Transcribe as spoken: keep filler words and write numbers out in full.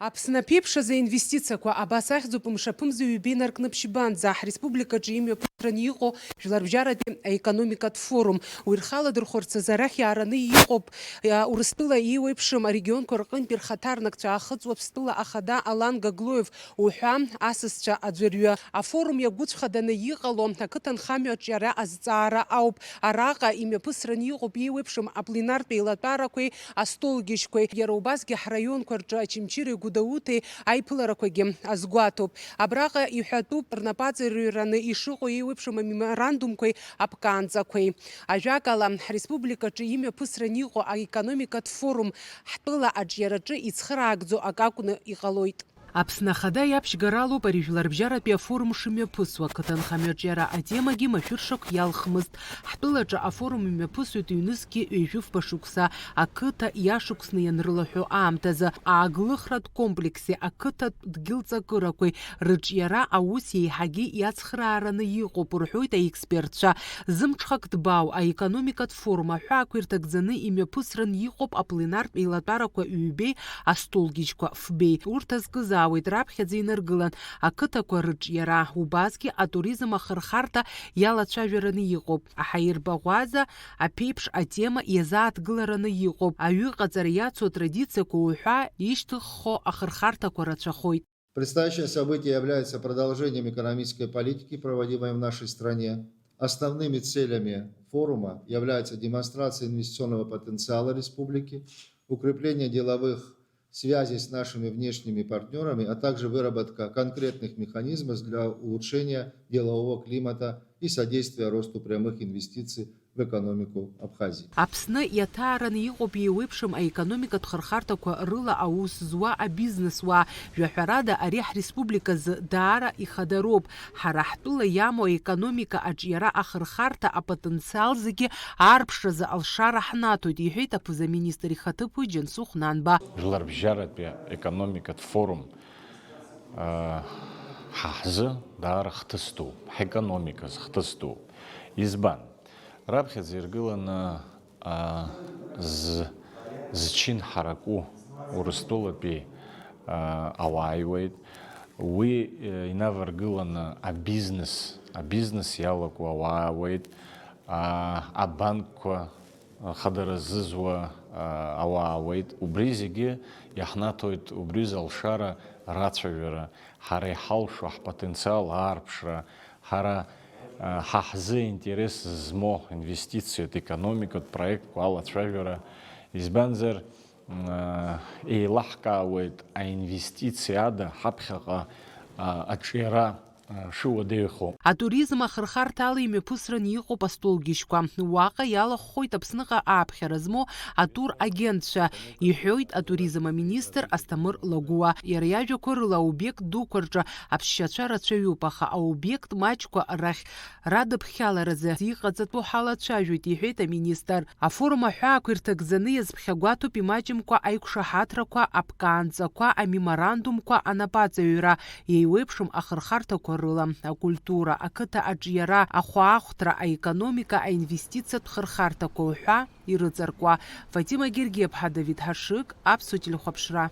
Аԥсны аԥеиԥш азы аинвестициақәа абас ахьӡуп мшаԥымза ҩба инаркны ԥшьбанӡа ҳреспубликаҿы имҩаԥысраны иҟоу Жәларбжьаратәи аекономикатә форум. Уи рхаладырхәырц азы арахь иаараны иҟоуп, а, Урыстәыла еиуеиԥшым арегионқәа рҟынтәи рхаҭарнакцәа, Аахыҵ Уаԥстәыла ахада Алан Гаглоев уҳәа асасцәа аӡәырҩы. Афорум иагәыҵхаданы иҟало ақыҭанхамҩа аҿиара азҵаара ауп. Араҟа имҩаԥысраны иҟоуп еиуеиԥшым апленартә еилатәарақәеи астолгьежьқәеи. Иара убасгьы ҳраионқәа рҿы Очамчыреи Гәдоуҭеи аиԥыларақәагьы азгәаҭоуп. Абраҟа иҳәатәуп рнапаҵаҩраны ишыҟоу еиуеиԥшым амеморандумқәеи аԥкаанҵақәеи. Ажәакала, ҳреспубликаҿы имҩаԥысран иҟоу аекономикатә форум ҳтәыла аҿиараҿы ицхыраагӡо акы акәны иҟалоит. Аԥсны Ахада иаԥшьгаралоуп ари Жәларбжьаратәи афорум шымҩаԥысуа, ақыҭанхамҩаҿиара атемагьы машәыршақә иалхмызт. Ҳтәылаҿы афорум имҩаԥысуеит ҩнызқьи ҩажәи фба шықәса, ақыҭа иашықәсны ианрылаҳәо аамҭазы. Ааглыхратә комплекси ақыҭатә дгьылҵакырақәеи рыҿиара аус еиҳагьы иацхраараны иҟоуп, рҳәоит аекспертцәа. Зымҽхак ҭбаау аекономикатә форум аҳәаақәа ирҭагӡаны имҩаԥысран иҟоуп апленартә еилатәарақәа ҩбеи астолгьежьқәа фбеи. Урҭ азкызаауеит раԥхьаӡа инаргылан ақыҭақәа рыҿиара, убасгьы атуризм ахырхарҭа иалацәажәараны иҟоуп. Аҳаирбаӷәаза аԥеиԥш атема иазааҭгылараны иҟоуп. Аҩыҟаҵара иацу атрадициақәа уҳәа ишьҭыххо ахырхарҭақәа рацәахоит. Предстоящее событие является продолжением экономической политики, проводимой в нашей стране. Основными целями форума является демонстрация инвестиционного потенциала республики, укрепление деловых связей с нашими внешними партнерами, а также выработка конкретных механизмов для улучшения делового климата и содействия росту прямых инвестиций в экономику Абхазии. Аԥсны иаҭаараны иҟоуп еиуеиԥшым аекономикатә хырхарҭақәа рыла аус зуа абизнесуаа. Жәаҳәарада, ари ҳреспубликазы даара ихадароуп. Ҳара ҳтәыла иамоу аекономика аҿиара ахырхарҭа апотенциал зегьы аарԥшразы алшара ҳнаҭоит, иҳәеит аԥыза-министр ихаҭыԥуаҩ Џьансыхә Нанба. Жәларбжьаратәи аекономикатә форум, аа, ҳа ҳзы даара хҭыс дууп, ҳекономиказ хҭыс дууп. Избан? Раԥхьаӡа иргыланы, аа, з-, зчын ҳараку Урыстәылатәи, аа, ауааиуеит. Уи, э, инаваргыланы абизнес, абизнес иалаку ауаауеит, аа, абанкқәа хадара зызуа, аа, ауаауеит. Убри зегьы иаҳнаҭоит убри залшара рацәажәара, ҳара иҳалшо ҳпотенциал аарԥшра, ҳара, аа, ҳа ҳзы интерес змоу инвестициатә, економикатә проектқәа алацәажәара. Избанзар, аа, еилаҳкаауеит аинвестициа ада ҳаԥхьаҟа, аа, аҿиара шыуадаҩхо. Атуризм ахырхарҭа ала имҩаԥысран иҟоуп астолгьежьқәа. Уаҟа иалахәхоит Аԥсныҟа ааԥхьара змоу атур агентцәа, иҳәоит атуризм аминистр Асҭамыр Лагәуа. Иара иажәақәа рыла, аобиект дуқәа рҿы аԥсшьацәа рацәаҩуп, аха аобиект маҷқәа рахь радыԥхьаларазы иҟаҵатәу ҳалацәажәоит, иҳәеит аминистр. Афорум аҳәаақәа ирҭагӡаны иазԥхьагәаҭоуп имаҷымкәа аиқәшаҳаҭрақәа, аԥкаанҵақәа, амеморандумқәа анапаҵаҩра, еиуеиԥшым ахырхарҭақәа рыла, акультура, ақыҭа аҿиара, ахәаахәҭра, аекономика, аинвестициатә хырхарҭақәа уҳәа ирыҵаркуа. Фатима Гергиаԥҳа, Давид Ҳашыг, Аԥсуа телехәаԥшра.